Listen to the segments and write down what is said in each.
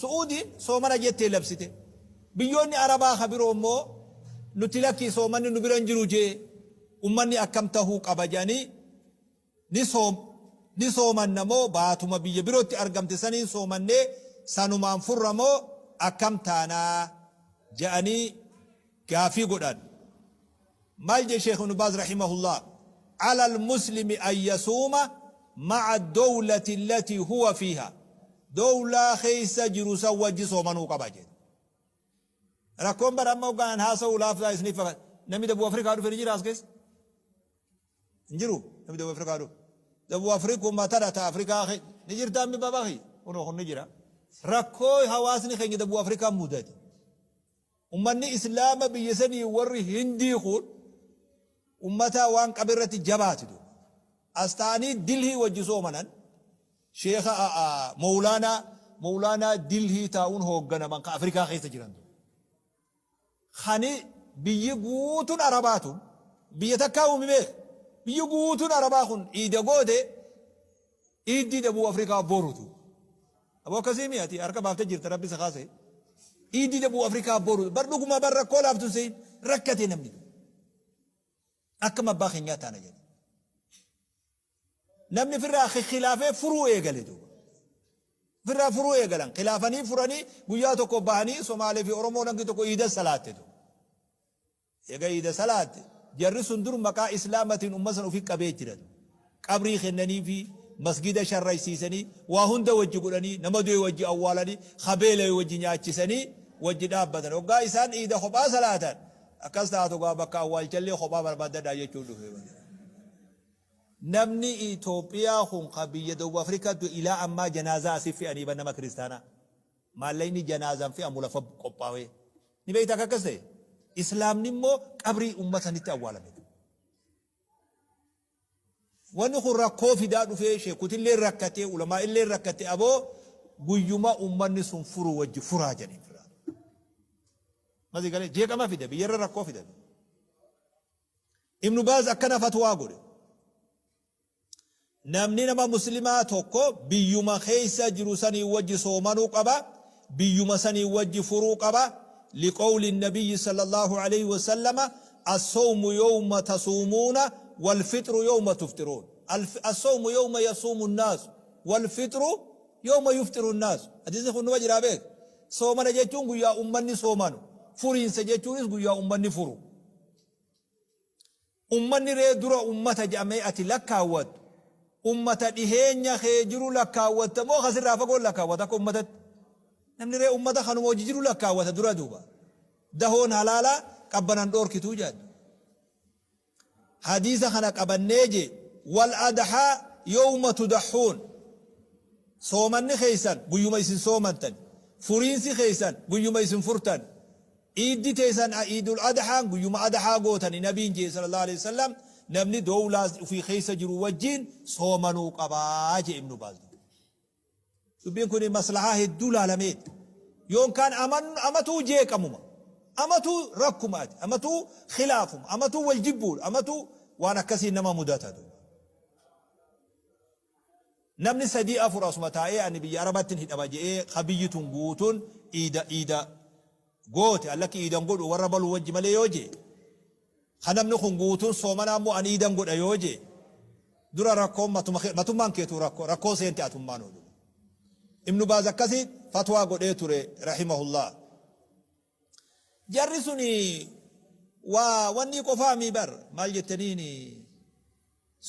Su'uudiin soomana jettee labsite. Biyyoonni Arabaa ka biroo immoo nuti lakkii soomanni nu bira hin jiru jee ummanni akkam tahuu qaba jedhanii ni soom ni soomanna moo baatuma biyya birootti argamte saniin soomannee sanumaan furra moo akkam taanaa jedhanii gaafii godhan. Maal jedhe Sheekh Ibnu Baaz rahimahullah, Ala al-muslimi an yasuuma ma'a ad-dawlati allati huwa fiiha. Dawlaa keessa jiru san wajji soomanuu qaba jedhe. Rakkoon bara amma hoggaan an haasa'u laaftaa isiniif fakkaata. Namni Dabuu Afrikaa dhufe ni jira as keessa? Hin jiru namni Dabuu Afrikaa dhufe. Dabuu Afrikuma tana ta Afrikaa ni jirta ammi baba kiyya? Kunoo kun ni jira. Rakkoo hawaasni keenya Dabuu Afrikaa mudate. Ummanni Islaama biyya sanii warri Hindii kun ummata waan qabe irratti jabaati duuba. As ta'anii Dilhii wajji soomanan sheekha Mowlaanaa Mowlaanaa Dilhii taa'uun hoogganaman ka Afrikaa keessa jiran duuba. Kani biyyi guutuun Arabaa tun biyya takkaa uumi beek biyyi guutuun Arabaa kun iida goote iiddii dabuu Afrikaa borutu. Aboo akkasii mi ati harka baaftee jirta rabbi si kaase. Iiddii dabuu Afrikaa boru bar dhuguma bar rakkoo laaftu siin rakkate namni. Akkam abbaa keenyaa taana jedhe. Namni firraa khilaafee furuu eegale duuba. Firraa furuu eegalan khilaafanii furanii guyyaa tokko bahanii Somaalee fi Oromoo namni tokko iida salaatte duuba. Eega iida salaatte, jarri sun dur maqaa Islaamatiin ummata san ufi qabee jira. Qabrii kennaniifii, masgida sharraysiisanii, waa hunda wajji godhanii, nama du'e wajji awwaalanii, ka beelawe wajji nyaachisanii, wajji dhaabbatan. Hoggaa isaan iida kophaa salaatan, akkas taatu gaa bakka awwaalchallee kophaa barbaaddadhaa jechuun dhufe. Namni Itoophiyaa kun ka biyya Dawub Afrikaa du'e ilaa ammaa janaazaa asi fe'anii bar nama kiristaanaa. Maallaqni janaazaan fe'amu lafa qophaawee. Ni beekta akka akkas ta'e? Islaamni immoo qabrii ummata sanitti awwaalame. Wanni kun rakkoo fidaa dhufee sheekutillee rakkatee ulamaa'illee rakkate aboo guyyuma ummanni sun furu wajji furaa jedhanii firaa. Masii galee jeeqama fida biyyarra rakkoo fida. Ibnu Baaz akkana fatwaa godhe. Namni nama muslimaa tokko biyyuma keessa jiru sanii wajji soomanuu qaba, biyyuma sanii wajji furuu qaba, liqawli nabiyyi sallallahu alayhi wa sallama as-sawmu yawma tasuumuuna wal fixru yawma tufxiruun. As-sawmu yawma yasuumu nnaasu wal fixru yawma yufxiru nnaasu. Hadiisni kun numa jiraa beek. Soomana jechuun guyyaa ummanni soomanu, furiinsa jechuunis guyyaa ummanni furu. Ummanni ree dura ummata jedhamee ati lakkaawwattu ummata dhiheenya kee jiru lakkaawwatta moo ka sirraa fagoon lakkaawwata akka ummatatti? Namni ree ummata kanuma hojii jiru lakkaawwata dura duuba. Dahoon halaalaa qabbanan dhoorkituu jedhan. Hadiisa kana qabannee jee wal adhaa yawma tudahhuun soomanni keessan guyyuma isin soomantan furiinsi keessan guyyuma isin furtan Iiddi teessan Iidul Adhaan guyyuma Adhaa gootani Nabiin je'e sallallahu aleyhi wasallam namni dowlaa ufii keessa jiru wajjiin soomanuu qabaa je'e Ibnu Baaz. Dubbiin kuni maslahaa hedduu laalameeti. Yoonkaan amatuu jeeqamuma, amatuu rakkuma ati, amatuu khilaafuma, amatuu wal jibbuudha, amatuu waan akkasii nama mudata duuba. Namni 3 4 asuma taa'ee ani biyya Arabaattin hidhama je'ee ka biyyi tun guutuun iida iida goote an lakki iida hin godhu warra baluu wajji malee yoo je'e ka namni kun guutuun soomanaa immoo an iidan godha yoo je'e dura rakkoon matuma matummaan keetuu rakkoo rakkoo seente atummaan oolu. Ibnu Baaz akkasi fatwaa godhee ture rahimahullah. Jarri suni waa wannii qofaamii bar maal jettaniini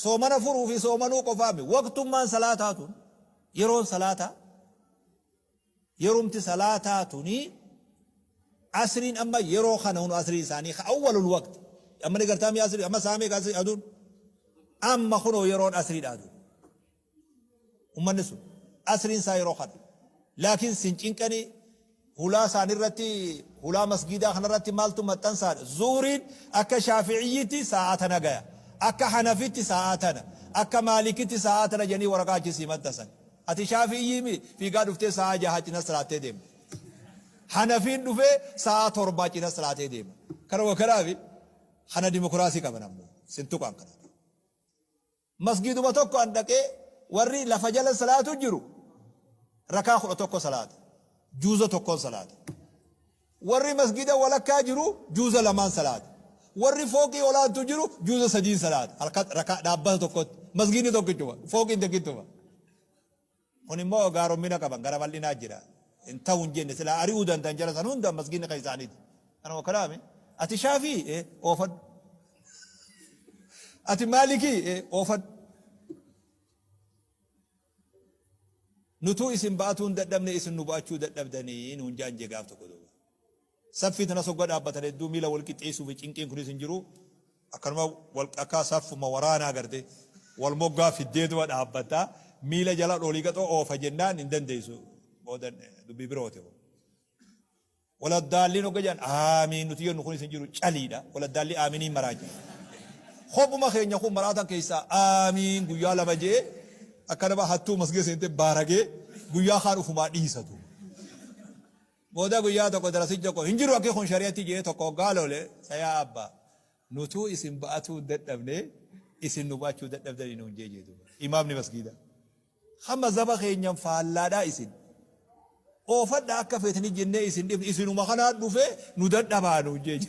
soomana furuu fi soomanuu qofaami waqtummaan salaataa tun yeroon salaataa yerumti salaataa tuni asriin amma yeroo kana hunu asrii isaanii ka awwalul waqti amma ni gartaamii asrii amma saamee ka asrii aduun amma kunoo yeroon asriidha aduun Ummanni sun asriin isaa yeroo kana. Laakiin sin cinqanii hulaa isaanirratti hulaa masgiidaa kanarratti maaltu maxxansaadha. Zuhriin akka shaafi'iyyitti saa'aa tana gaya. Akka hanafitti saa'aa tana. Akka maalikitti saa'aa tana jedhanii waraqaa achi sii maxxansan. Ati shaafi'iyyii mi fiigaa dhuftee saa'aa jahaa cina salaattee deemta. Hanafiin dhufee saa'aa torbaa cina salaatee deema. Kanuma kanaafi kana dimokiraasii qaban ammoo sin tuqan kana. Masgiiduma tokko an dhaqee warri lafa jala salaatu jiru rakaa 11 salaata. Juuza tokkoon salaata. Warri masgida walakkaa jiru juuza lamaan salaata. Warri fooqii olaantu jiru juuza sadiin salaata. Halkan rakaa dhaabbata tokkotti. Masgidni tokkichuma. Fooqiin takkittuma. Kun immoo gaarommina qaban gara bal'inaa jira. Hin ta'u hin jenne silaa ari'uu danda'an jara san hunda masgidni kan isaaniiti. Kanuma kalaame. Ati shaafii ee oofadhu. Ati maalikii ee oofadhu. Nutuu isin ba'atuu hin dadhabne isin nu ba'achuu dadhabdanii nuun ja'an jee gaaf tokko duuba. Saffii tanas hogga dhaabbatan hedduu miila wal qixxeessuu fi cinqiin kunis hin jiru. Akkanuma wal akka saffuma waraanaa garte wal moggaa fiddeetuma dhaabbatta. Miila jala olii gaxoo oofa jennaan hin dandeessu. Booda dubbii birooti. Waladdaalliin hogga jedhan aamiin nuti jennu kunis hin jiru caliidha. Waladdaallii aaminiin maraacha. Kophuma keenya kun maraatan keessaa aamiin guyyaa lama je'ee akka nama hattuu masgida seente baaragee guyyaa kaan ufumaa dhiisatu. Booda guyyaa tokko darasichi tokko hin jiru akki kun shari'atti je'ee tokko hoggaa lole sayaa abba nutuu isin ba'atuu dadhabne isin nu ba'achuu dadhabdanii nuun jee jee duuba. Imaamni masgiida. Ka mazhaba keenyan faallaadha isin. Oofadha akka feetani jennee isin dhifne isinuma kanaa dhufe nu dadhabaa nuun jee.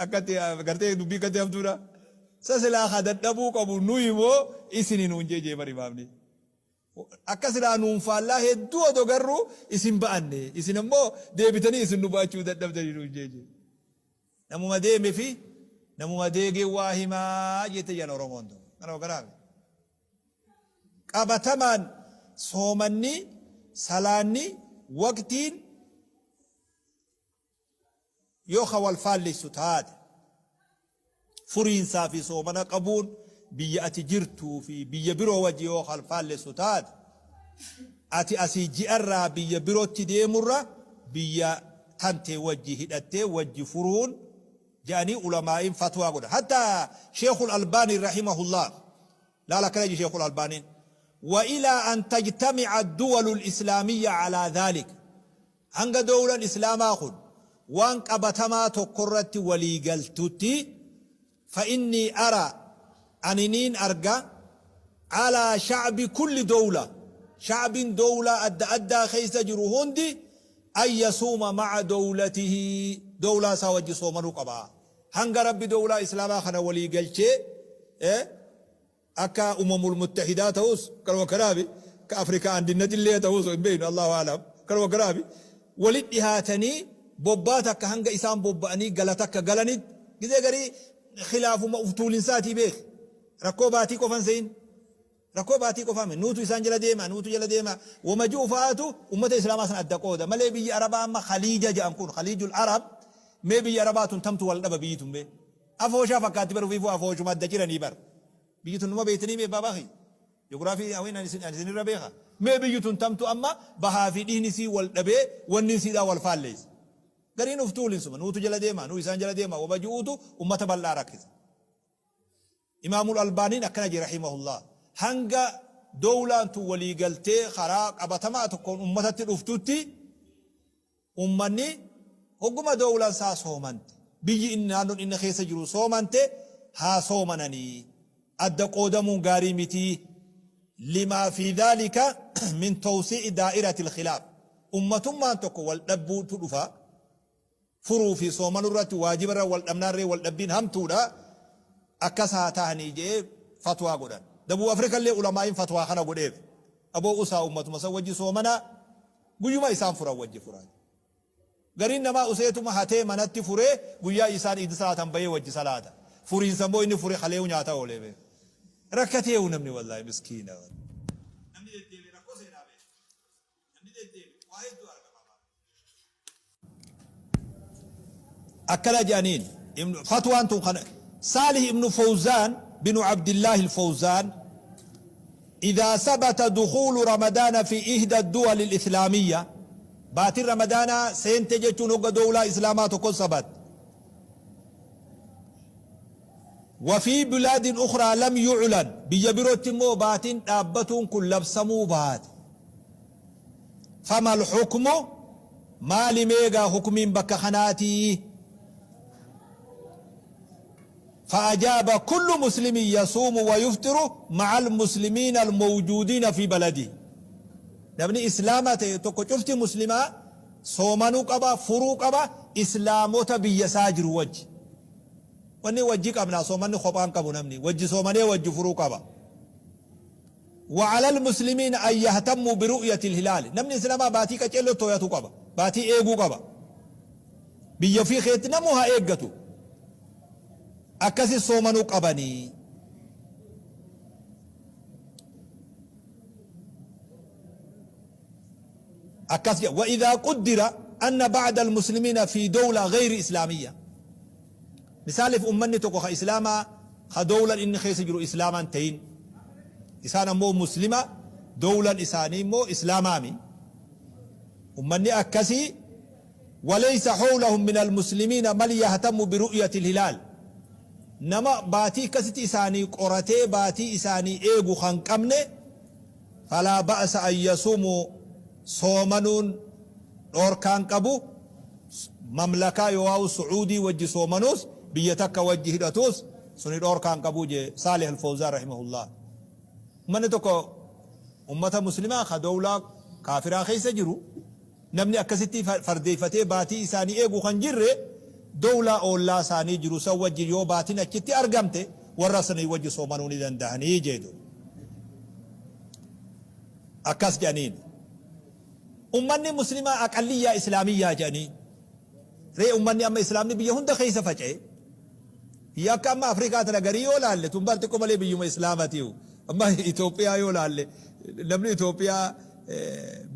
Akkatti gartee dubbii akkatti hamtuudha. Sa silaa ka dadhabuu qabu nuyi moo isini nuun jee jee bar imaamni. Akka silaa nuun faallaa hedduu odoo garru isin ba'anne isin ammoo deebitanii isin nu ba'achuu dadhabdanii nuun jee jee. Namuma deeme fi namuma deegee waa himaa jette jedhan Oromoon tokko. Kanuma kanaaf qabatamaan soomanni, salaanni, waqtiin yoo ka wal faallessu taate furiinsaa fi soomana qabuun biyya ati jirtuu fi biyya biroo wajji yoo wal faallessu taate ati asii ji'arraa biyya birootti deemurra biyya tantee wajji hidhattee wajji furuun ja'anii ulamaa'iin fatwaa godhan. Hatta Sheekhul Albaanii rahimahullah laal akkana jedhe Sheekhul Albaaniin wa ilaa an tajtami'a ad-duwalul islaamiyya alaa dhaalik hanga dowlan islaamaa kun waan qabatamaa tokkorratti walii galtutti fa innii araa ani niin arga alaa sha'bi kulli dowla sha'bin dowlaa adda addaa keessa jiru hundi an yasuuma ma'a dowlatihi dowlaa isaa wajji soomanuu qaba hanga Rabbi dowlaa islaamaa kana walii galchee Akka Umamul Muttahidaa ta'us kanuma kanaafi ka Afrikaa Andinnatillee ta'us hin beeknu Allahu a'lam kanuma kanaafi walitti dhihaatanii bobbaa takka hanga isaan bobba'anii gala takka galanitti gizee garii khilaafuma uf tuulinsaatii beeki rakkoo baatii qofan se'in rakkoo baatii qofaa miti nuutu isaan jala deema nuutu jala deema wama ji'u fa'aatu ummata islaamaa san adda qooda malee biyyi arabaa amma khaliija jedhan kun khaliijul arab mee biyyi arabaa tun tamtu wal dhaba biyyi tun mee Afooshaa fakkaatti bar ufiifuu afooshuma adda ciranii bar. Biyyi tun numa beektanii mee baabaa kiyya. Jogiraafii haween ani isin ani isinirra beeka. Mee biyyi tun tamtu amma bahaa fi dhihni isii wal dhabee wanni isiidhaa wal faalleessa. Gariin uf tuulinsuma nuutu jala deema nuu isaan jala deema wama ju'uutu ummata bal'aa rakkisa. Imaamul Albaaniin akkana jedhe rahimahullah hanga dowlaan tun walii galtee karaa qabatamaa tokkoon ummatatti dhuftutti Ummanni hogguma dowlan isaa soomante, biyyi inni naannoon inni keessa jiru soomante haa soomananii. Adda qoodamuun gaarii miti. Limaa fii dhaalika min tawsii'i daa'iratil khilaaf. Ummatummaan tokko wal dhabbuutu dhufa. Furuu fi soomanuu irratti waajiba irra wal dhabnaan ree wal dhabbiin hamtuudha. Akkas haa tahanii je'ee fatwaa godhan. Dabub Afrikallee ulamaa'iin fatwaa kana godheef. Aboo usaa ummatuma san wajji soomanaa. Guyyuma isaan furan wajji furan. Gariin namaa useetuma hatee manatti furee guyyaa isaan iid salaatan bahee wajji salaata. Furiinsa immoo inni fure kaleeyu nyaata oolee beeka. Rakkateeyu namni wallaahi miskiina. Namni deddeebi'e rakkoo seenaa beeka. Namni deddeebi'e waa hedduu arga baabaa. Akkana jedhaniin fatwaan tun kana Saalih ibnu Fawzaan binu Abdillaahi al-Fawzaan Idhaa sabata dukhuulu Ramadaana fi ihda ad-duwali al-islaamiyya baatiin Ramadaanaa seente jechuun hogga dowlaa islaamaa tokko sabat wa fi bilaadin ukhraa lam yu'lan biyya birootti immoo baatiin dhaabbatuun kun labsamuu baate Famal hukmu maali mee gaa hukmiin bakka kanaatii? Fa'ajaaba kullu muslimin yasuumu wa yufxiru ma'al muslimiina almawjuudiina fi baladihi. Namni Islaama ta'e tokko cufti Muslimaa soomanuu qaba, furuu qaba Islaamota biyya isaa jiru wajji. Wanni wajji qabna, soomanni kophaan qabu namni. Wajji soomanee wajji furuu qaba. Wa alal muslimiina an yahtammuu biru'yatil hilaali. Namni Islaamaa baatii qaceelloo tooyatuu qaba. Baatii eeguu qaba. Biyya ofii keetti namuu haa eeggatu. Akkasi soomanuu qabanii. Akkas jedha, wa idhaa quddira anna ba'da almuslimiina fi dowla ghayri islaamiyya. Misaalif ummanni tokko ka islaamaa ka dowlan inni keessa jiru islaama hin tahin. Isaan ammoo muslima, dowlan isaanii immoo islaamaami. Ummanni akkasii walaysa howlahum min almuslimiina man yahtammu biru'yati alhilaal. Nama baatii akkasitti isaanii qoratee baatii isaanii eegu kan qabne, Falaa ba'sa an yasuumuu soomanuun dhoorkaa hin qabu, mamlakaa yooauu su'uudii wajji soomanuus biyya takka wajji hidhatuus suni dhoorkaa hin qabu jee Saalih Al-Fawzaan rahimahullah. Ummanni tokko ummata muslimaa ka dowlaa kaafiraa keessa jiru namni akkasitti fardeeyfatee baatii isaanii eegu kan jirre dowlaa oollaa isaanii jiru san wajji yoo baatiin achitti argamte warra sanii wajji soomanuu ni dandahanii jee duuba. Akkas jedhaniin. Ummanni muslimaa aqalliyyaa islaamiyyaa jedhanii. Ree ummanni amma islaamni biyya hunda keessa faca'e. Biyya akka amma Afrikaa tana garii yoo laalle tun bar xiqqoo malee biyyuma islaamatiyu. Amma Itoophiyaa yoo laalle namni Itoophiyaa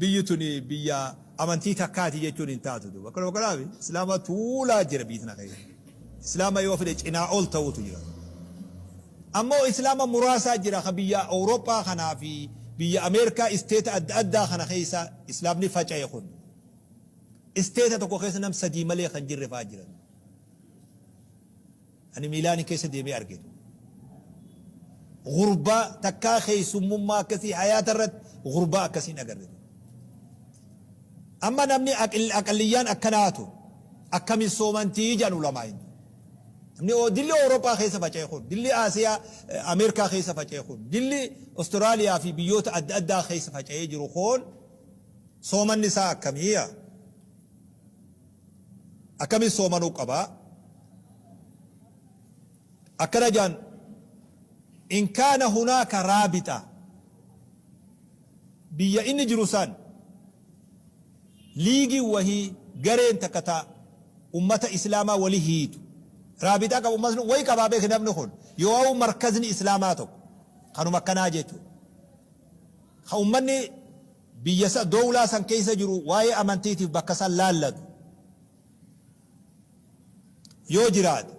biyyi tuni biyya amantii takkaati jechuun hin taatu duuba. Kanuma kanaaf islaama tuulaa jira biyyi tana keessa. Islaama yoo fedhe cinaa ol ta'utu jira. Ammoo islaama muraasaa jira ka biyya Awurooppaa kanaa fi biyya Ameerikaa isteeta adda addaa kana keessa islaamni faca'e kun. Isteeta tokko keessa nam 3 malee kan jirre fa'aa jiran. Ani Miilaanii keessa deemee arge. Gurbaa takkaa keessummummaa akkasii hayaata irratti gurbaa akkasii hin agarre. Amma namni aqalliyyaan akkanaatu akkamiin soomantii jedhan ulamaa hin. Namni dilli Awurooppaa keessa faca'e kun, dilli Aasiyaa, Ameerikaa keessa faca'e kun, dilli Ostiraaliyaa fi biyyoota adda addaa keessa faca'ee jiru kun soomanni isaa akkamii? Akkamiin soomanuu qaba? Akkana jedhan, In kaana hunaaka raabixa, biyya inni jiru san liigiin wahii, gareen takka ta ummata islaamaa wali hiitu, raabixaa qaba ummatni wayi qabaa beeki namni kun, yoo'au markazni islaamaa tokko kanuma akkanaa jechuudha. Ka ummanni biyya sa dowlaa san keessa jiru waa'ee amantiitiif bakka san laallatu yoo jiraate,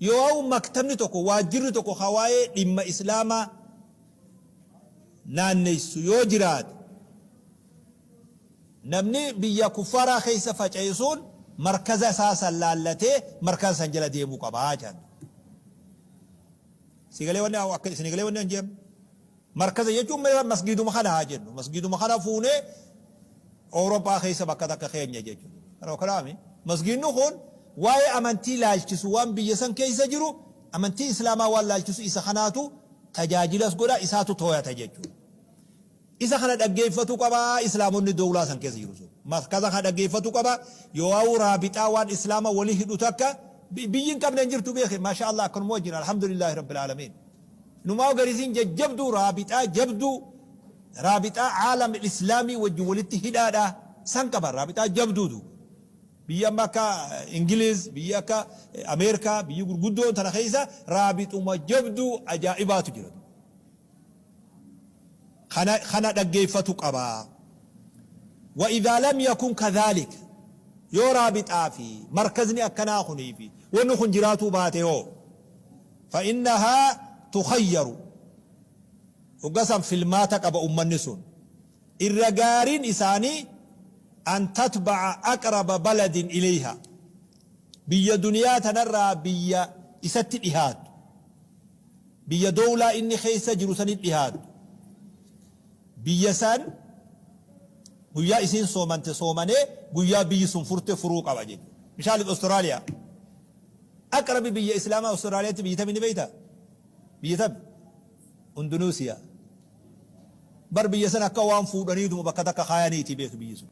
yoo'au maktabni tokko, waajjirri tokko ka waa'ee dhimma islaamaa naanneysu yoo jiraate, namni biyya kuffaaraa keessa faca'e sun markaza isaa san laallatee markaza san jala deemuu qaba jedhan. Sii galee wanni akka isinii galee wanni an je'an? Markaza jechuun mee masgiiduma kana haa jennu. Masgiiduma kana fuunee Awurooppaa keessa bakka takka keenya jechuudha. Kana kanaami masgiidni kun waa'ee amantii laalchisu waan biyya san keessa jiru amantii Islaamaa waan laalchisu isa kanaatu tajaajilas godha, isaatu tooyata jechuudha. Isa kana dhaggeeffatuu qaba Islaamonni dowlaa san keessa jiru sun. Markaza kana dhaggeeffatuu qaba yoo'auu raabixaa waan Islaama wali hidhu takka biyyi hin qabne hin jirtu beeki. Maasha Allah akkanuma wajjin alhamdulillaahi rabbil aalamiin. Inumaa garisiin jajjabduu raabixaa jabduu raabixaa aalam islaamii wajjin walitti hidhaadha san qaban raabixaa jabduutu. Biyya amma akka Ingiliz, biyya akka Ameerikaa, biyyi gurguddoon tana keessa raabixuma jabduu ajaa'ibaatu jira. Kana kana dhaggeeffatu qaba. Wa idhaa lam yakun kadhaalik, yoo raabixaa fi markazni akkanaa kunii fi wanni kun jiraatuu baate hoo, fa innahaa tukhayyaru, hogga san filmaata qaba ummanni sun. Irra gaariin isaanii an tatba'a aqraba baladin ilayha, biyya duniyaa tanarraa biyya isatti dhihaattu, biyya dowlaa inni keessa jiru sanit dhihaattu, biyya san guyyaa isiin soomante soomanee guyyaa biyyi sun furte furuu qaba jechuudha. Misaalif Australia aqrabi biyya islaamaa Australiatti biyyi tami ni beeyta? Biyyi tami? Undunuusiyaa. Bar biyya san akka waan fuudhaniituma bakka takka kaayaniiti beeki biyyi sun.